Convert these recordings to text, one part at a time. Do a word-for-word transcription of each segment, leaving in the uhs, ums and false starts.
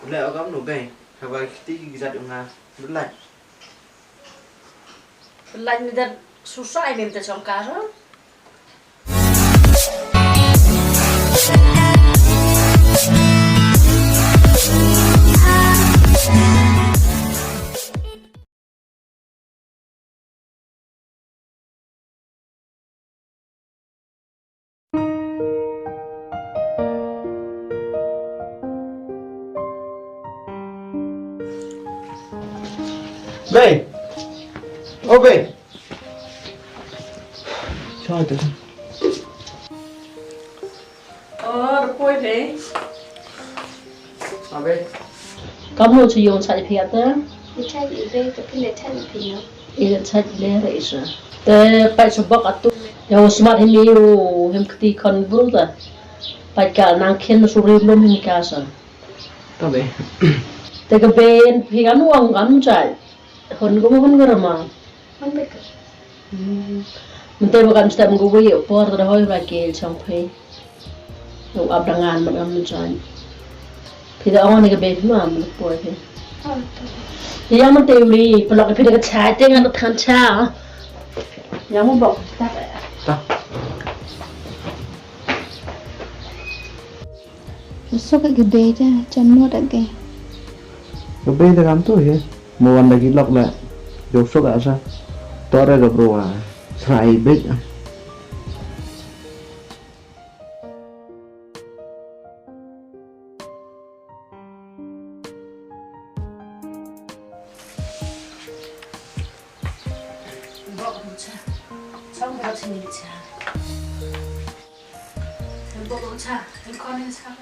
Leh o kam no bei. Haba kiti ki jat ong nga. Belaj. Belaj mi dat susah ini minta songkar. Bei. O bei. Choi tu. Oh, da poi bei. Abe. Kam no chu yong chai phi ata. I chai i bei ka phi le chai phi no. I le chai le re isa. Te pai sa bok atu. Ya u smat him i u him kti khon bru ta. Pai ka nang khin su ri lum him ka sa. Abe. Te ka ben phi kam wang kam chai. Hon ko hon ko rama. Hon bek. Mynta ba kan step ko wei por da hoi ba ke chong phei. Yung ap dangan man am jan. Phi da on ka be ma man poi phei. Yang mynta uri pelak phi da ka chai te ngan than cha. Yang mo bok. Ta. Ta. Masuk ka bei da, jam no da ke. Ka bei da kam tu he. Mo wan da ki lok le. Jok sok asa. Tore ka bro wa. Srai bek. Bok rucha. Chong bok sini cha. Bok rucha. Kon ni cha.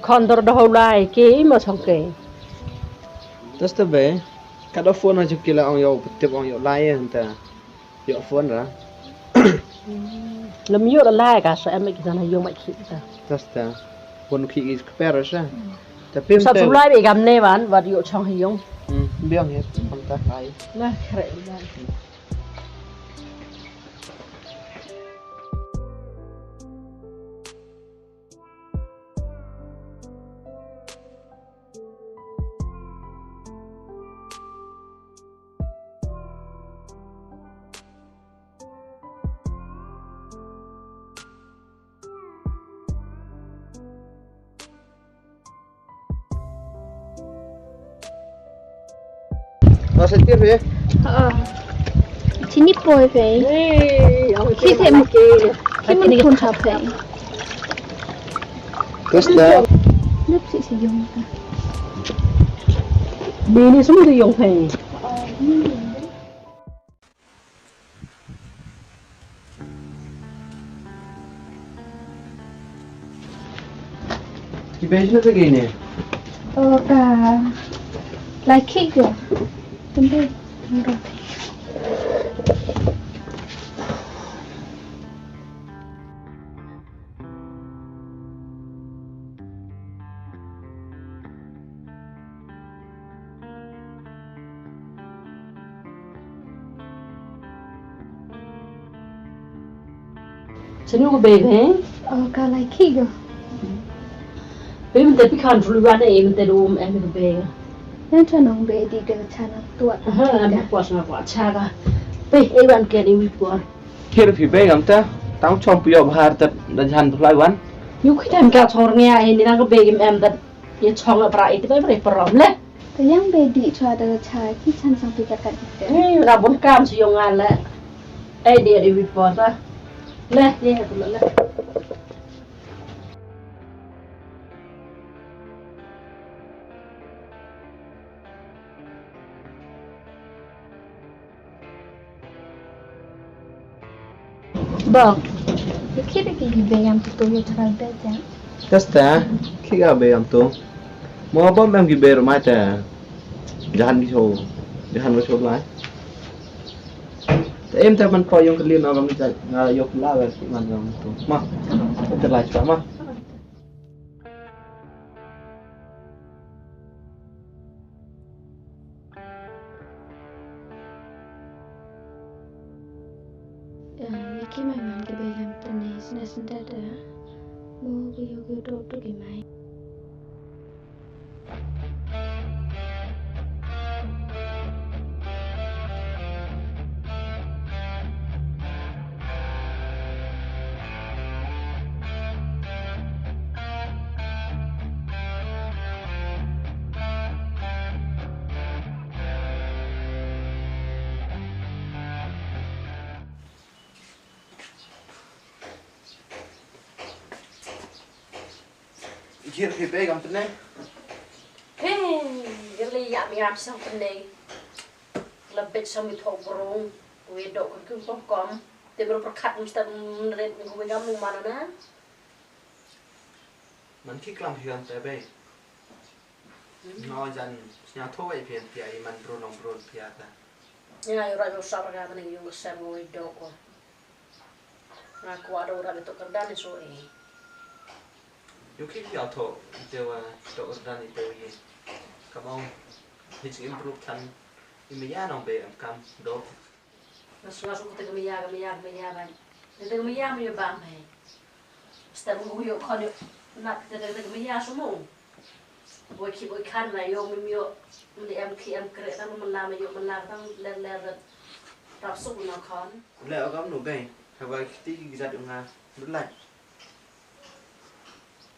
Khon dor da hau lai ke ma chong ke. Testa be. Ka da phone ha jip ki la ong yo tip ong yo lai enta. Yo phone ra. Lam yo la lai ka sa em ki sana yo mai ki ta. Testa. Phone ki is kper sa. Ta pim sa te. Sulai be gam ne ban wat yo chong ha yo. Hmm, biang he phone ta kai. Na kre ban. Masa tir ya? Heeh. Sini poi pei. Ki tem ki mun pun sa pei. Kasta. Lip si si yung. Bini semua di yung pei. Ki bei na te kine. O ka lai khik ko. Tumbe. Sini ko bei, eh? Oh, ka lai khik ko. Bei mynta phi khan rul wan eh, mynta dum em ko bei. Yan cha nong bei di de cha na tuat. Aha, am kwa sa kwa cha ka. Bei, eh, wan ke di wi kwa. Kir phi bei ngam ta, tang chong phi ïoh bhar ta da jan phi lai wan. Yu khi tem ka chong ngia hi ni nang ka bei gim em ta. Ye chong la pra i ti bai bai prom le. Te yang bei di chwa da cha ki chan sang phi ka ka di te. Ni na bun kam chi yong ngan le. Ai de di wi por ta. Le ye ha tu le. Bok, ki khit ki bei am tu ïa trai be ja. Testa, ki ga bei am tu. Mo bom em ki bei rumai te. Jahan ki ho, jahan ki ho lai. Te em te man po yong kali na ram ja, na yok la ga ki man yong tu. Ma, te lai chwa ma. Ki mai man ki bei lam tene sne sne da. Mo ki yo ki to to ki mai. Jir phi bei kam tene. Hey, jir le ya mi am sang tene. La bet sang mi thok brung. We dok ku kum kom. Te bro perkat mesti meret ni we gam mana na. Man ki klam hiam te bei. No jan snya tho ai phian pia i man bro nong bro pia ta. Ya, yu raj yu sar ga tene yu sem we dok ko. Nga kwah da u rat ïa u Kyrdan i so eh. Ïoh ki ïa u Tewa, u Tewa Kyrdan i Tewa ye. Ka mong hi jingim bruk than i maya nong be em kam dok. Nga sngew suk kata ka maya, ka maya, ka maya ban. Kata ka maya maya bam hei. Star ngu ïoh khon ïoh nat kata ka maya sumung. Boi ki boi khan na yo mim yo. Mim em ki em kre tang mim la ma yo mim la tang ler ler ler. Tap suk na khan. Le agam no bei. Haba kiti ki jat nga. Belaj.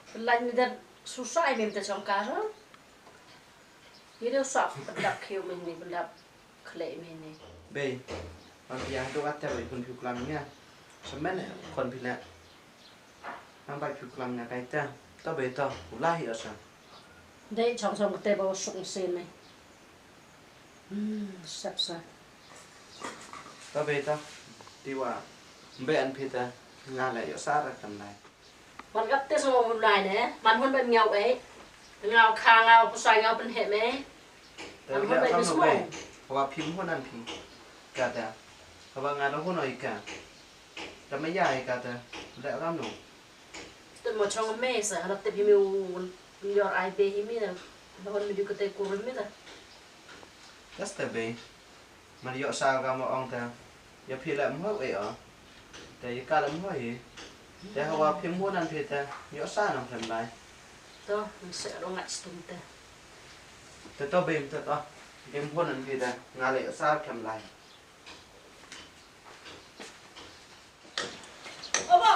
Belaj ni dat susah ini minta songkar. Ini usah pendak kiu mini pendak kle mini. Bei. Bang pia tu kata bei pun piu kelam nya. Semen kon pila. Nampak piu kelam nya kaita. To bei to. Ulah ïa sa. Dei chong chong kete ba u suk mesin ni. Hmm, sap sa. To bei to. Tiwa. Mbe an pita. Nga la ïoh sara kan lai. Wan kap te so mu lai ne. Man hun ban ngau eh. Ngau kha ngau pusai ngau pen he me. Man hun ban so. Hawa phim hun an phi. Kata. Hawa nga la hun oi ka. Tama ya ïa kata. Leh ram no. Tut mo chong me sa, halap tip hi me u yor ai be hi me na. Bahon me du kate kurim me ta. Kasta be. Mar ïoh sa ka mo ong ta. Ïa phi leh mo e o. Ta ïa ka leh mo hi. Ta hawa phim mo nan phi ta. Ïoh sa nang phi lai. To, nang se ro ngat stum ta. Ta to be ta to. Phim mo nan phi ta. Nga leh ïoh sa phi lai. Obo,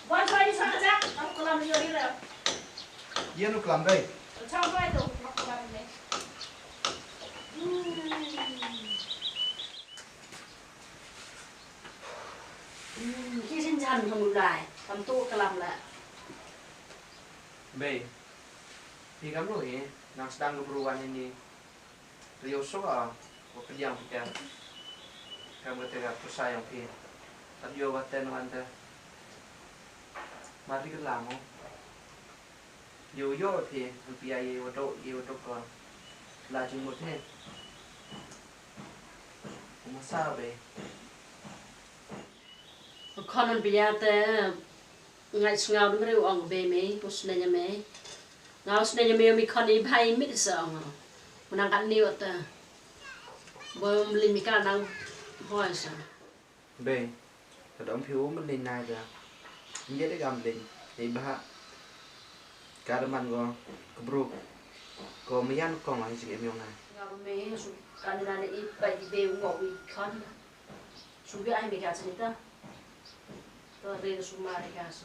wan sa ni sa ka jak, aku kelam ni yori rem. Ye nu kelam dei. Chang bai tu, aku kelam ni. Hmm. Hmm, ki jin jan kamu lai, kam tu kelam la. Bei, hi kamu hi, nang sedang keperluan ini. Rio soh ah, wa pdiang pika. Kam kata ka pyrsa yang phi. Tad yo wa ten wan ta. Mari ka lamo. Yo yo phi, phi ai ye wa dok, ye wa dok ka. La jingmut he. Kuma sa be. Khon un pia te ngai sngaw dum riu ong be me, u sne nya me. Nga u sne nya me mi khon i bhai mi sa ong. Unang kan ni ot. Bo mlin mi ka nang hoi sa. Be. Ka dom phi u mlin na ga. Nje de gam lin. Ei bha. Ka da man go. Kebru. Ko mian kong ai sing em yong na. Nga me su kan na ne i pa i be ngo i khon. Sumbi ai me ka chanita. To re sumari ka sa.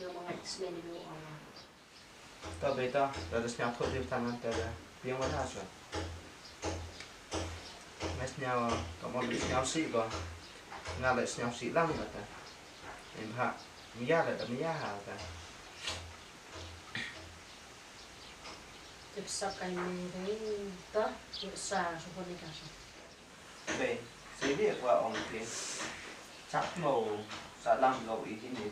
Yo mo ngai sne ni mo ong. To be to, to da sñiaw thok dim tang te da. Piang wa da sa. Nga sñiaw, to mo sñiaw si ko. Nga le sñiaw si lang ba ta. Em ha. Mia le da mia ha ta. Tip sa kai me re ta. Tip sa su ko ni ka sa. Bei, sei dei kwah ong phi. Chak lo, sa lam lo i hi ni.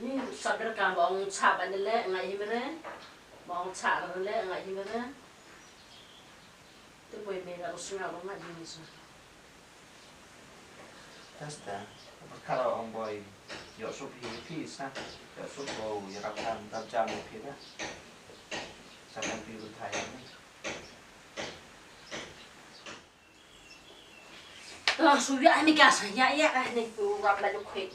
Ni sa ber ka ba ong chak ba ni le ngai hi mere. Ba ong chak le ngai hi mere. Tu boi me ka lo sunga lo ngai hi ni sa. Testa, ka lo ong boi. Yo sup hi phi sa. Yo sup lo, yo rap kan tap jam phi da. Sa kan phi lu thai ni. Ka suya ni ka saya ya ka ni ku rap la ju khoi.